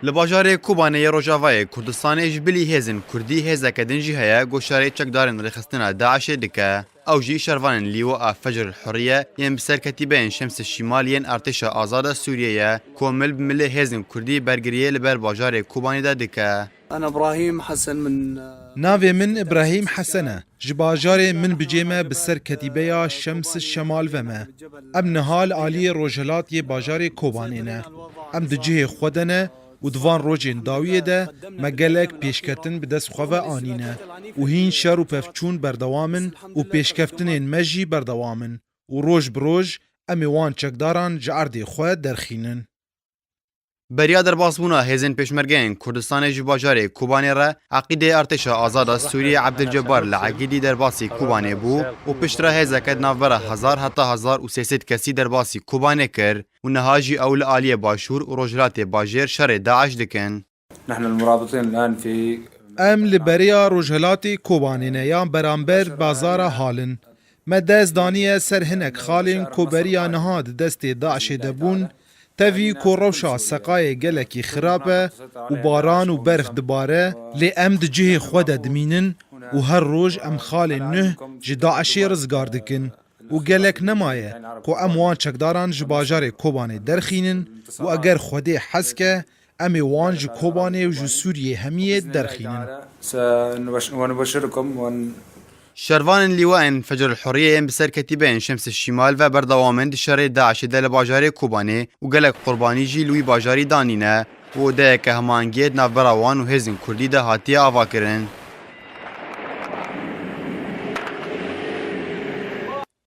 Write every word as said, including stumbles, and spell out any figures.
Li bajarê Kobanê yê Rojavayê Kurdistanê ji bilî hêzên Kurdî hêzeke din jî heye ku şerê çekdarên rêxistina DAIŞê dike. Ew jî şervanên Lîwa a Fecr el Hurriye yên bi ser ketîbeyên Şems Şîmal yên Artêşa Azad a Sûriyê ye, ku mil bi milê hêzên Kurdî bergiriyê li ber bajarê Kobanê de dike. أنا إبراهيم حسن من Navê min Îbrahîm Hesen e. Ji bajarê Minbicê me bi ser ketîbeya Şems Şemal ve me. Em niha li aliyê rojhilat yê bajarê Kobanê ne. Em di cihê xwe de ne û di van rojên dawiyê de me gelek pêşketin bi dest xwe ve anîne û hîn şer û pevçûn berdewam in û pêşkeftinên me jî berdewam in û roj bi roj em ê wan çekdaran ji erdê xwe derxînin. Beriya derbasbûna hêzên pêşmergeyên Kurdistanê ji bajarê Kobanê re, eqîdê Artêşa Azad a Sûriyê Ebdilcebbar li Egîdî derbasî Kobanê bû û piştre hêzeke di navbera hezar heta hezar û sê sed kesî derbasî Kobanê kir û niha jî ew li aliyê başûr û rojhilatê bajêr şerê DAIŞ dikin. نحن المرابطين الآن في Em li beriya rojhilatê Kobanê ne yan beramber bazara Hal in. Me dest daniye ser hinek xalên ku beriya niha di destê DAIŞê de bûn, tevî ku rewşa seqayê gelekî xirab e û baran û berf dibare, lê em di cihê xwe de dimînin û her roj em xalên nuh ji DAIŞê rizgar dikin û gelek nemaye ku em wan çekdaran ji bajarê Kobanê derxînin û eger Xwedê hez ke, em ê wan ji Kobanê û ji Sûriyê hemiyê derxînin. سنبش-، ونبشركم ون- Şervanên Lîwayên Fecr el Hurriye yên bi ser ketîbeyên Şems Şîmal ve berdewam in di şerê DAIŞê de li bajarê Kobanê û gelek qurbanî jî li wî bajarî danîne û odeyeke hemahengiyê di navbera wan û hêzên Kurdî de hatiye avakirin.